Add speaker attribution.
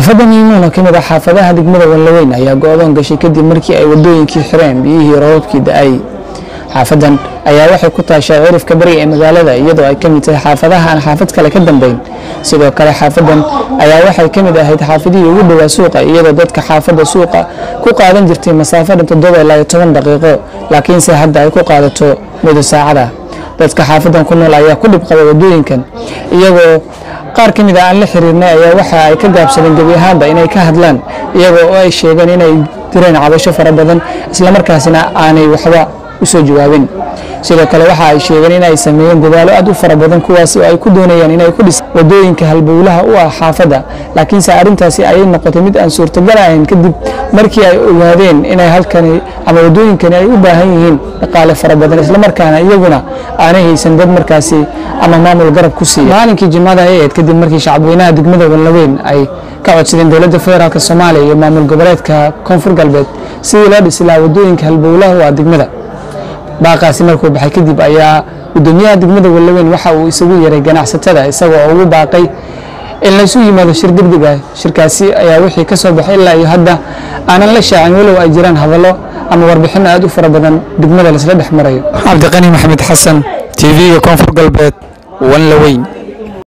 Speaker 1: Xaafadda Miimuun oo ka mid ah xaafadaha degmada Wanlaweyn ayaa go'doon gashay kadib markii ay wadooyinkii xireen biyihii roobabkii da'ay. Xaafadan ayaa waxay ku taashay cirifka bari ee magaalada, iyadoo ay ka mid tahay xaafadaha aan xaafad kale ka dambeyn. Sidoo kale xaafadan ayaa waxay ka mid ahayd xaafadihii ugu dhowaa suuqa, iyadoo dadka xaafadda suuqa ku qaadan jirtay masaafo dhan 7 ilaa iyo 10 daqiiqo, laakiinse hadda ay ku qaadato muddo saacada. Dadka xaafadan ku nool ayaa ku dhib qaba wadooyinkan, iyagoo qaar ka mid ah aan la xiriirnay ayaa waxa ay ka gaabsadeen gebi ahaanba inay ka hadlaan, iyagoo oo ay sheegeen inay direen cabasho fara badan islamarkaasina aanay waxba u soo jawaabin. Sidoo kale waxa ay sheegeen in ay sameeyeen dadaalo aad u fara badan, kuwaasi oo ay ku doonayaan inay ku dhisaan wadooyinka halbowlaha u ah xaafadda, laakiinse arrintaasi ayay noqotay mid aan suurtagal ahayn kadib markii ay ogaadeen inay halkani ama wadooyinkani ay u baahan yihiin dhaqaale fara badan, islamarkaana iyaguna aanay haysan dad markaasi ama maamul garab ku siiya. Maalinkii Jimcada ay ahayd kadib markii shacabweynaha degmada Wanlaweyn ay ka codsadeen dowladda federaalk Soomaaliya iyo maamul goboleedka Koonfur Galbeed sidii loo dhisi lahaa wadooyinka halbowlaha u ah degmada. Baaqaasi markuu baxay kadib ayaa gudoomiyaha degmada Wallaweyn waxa uu isagu yeeray ganacsatada, isagoo ugu baaqay in laysu yimaado shir degdeg ah. Shirkaasi ayaa wixii ka soo baxay ilaa iyo hadda aanan la shaacin, walow ay jiraan hadallo ama warbixino aad u fara badan degmada laisla dhex marayo. Cabdiqani Maxamed Xasan, TV-ga Koonfur Galbeed, Wanlaweyn.